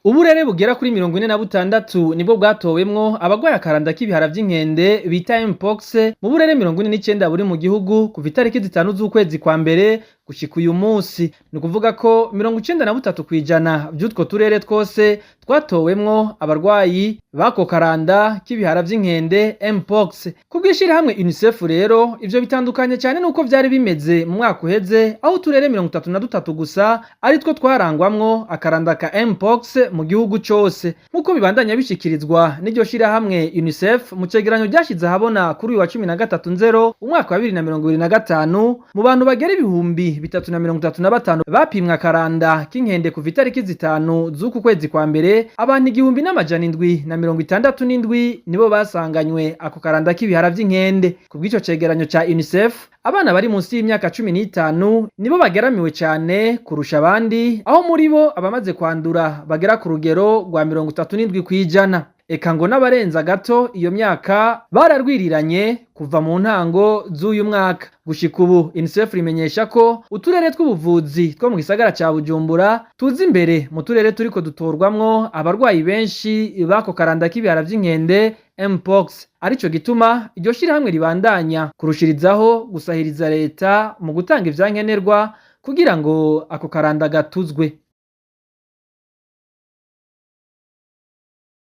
Uburere bugera kuri 46 nibwo bwatowemwo abagwaye akaranda k'ibihara vy'inkende bita Mpox mu burere 49 buri mu gihugu kuva itariki 5 z'ukwezi kwa mbere gushika uyu munsi. Ni ukuvuga ko 93% vy'utwo turere twose twatowemwo abarwayi b'ako karanda k'ibihara vy'inkende Mpox. Kubw'ishirahamwe UNICEF rero, ivyo bitandukanye cyane nuko vyari bimeze mu mwaka uheze, aho uturere 33 gusa aritwo twarangwamwo akaranda ka Mpox mu gihugu cose. Nk'uko bibandanya bishikirizwa n'iryo shirahamwe UNICEF mu cegeranyo ryashize ahabona kuri uyu wa 13 nzero umwaka wa 2025, mu bantu bagera 3035 bapimwe akaranda k'inkende kuva itariki 5 z'uku kwezi kwa mbere, abantu 1767 nibo basanganywe ako karanda k'ibihara vy'inkende. Kubw'ico cegeranyo ca UNICEF, abana bari munsi y'imyaka 15 nibo bageramiwe cane kurusha abandi, aho muri bo abamaze kwandura bagera ku rugero rwa 37%. Eka ngo n'abarenza gato iyo myaka bararwiriranye kuva mu ntango z'uyu mwaka gushika ubu. UNICEF rimenyesha ko uturere tw'ubuvuzi two mu gisagara ca Bujumbura tuza imbere mu turere turiko dutorwamwo abarwayi benshi b'ako karanda k'ibihara vy'inkende Mpox, arico gituma iryo shirahamwe ribandanya kurushirizaho gusahiriza leta mu gutanga ivyankenerwa kugira ngo ako karanda gatuzwe.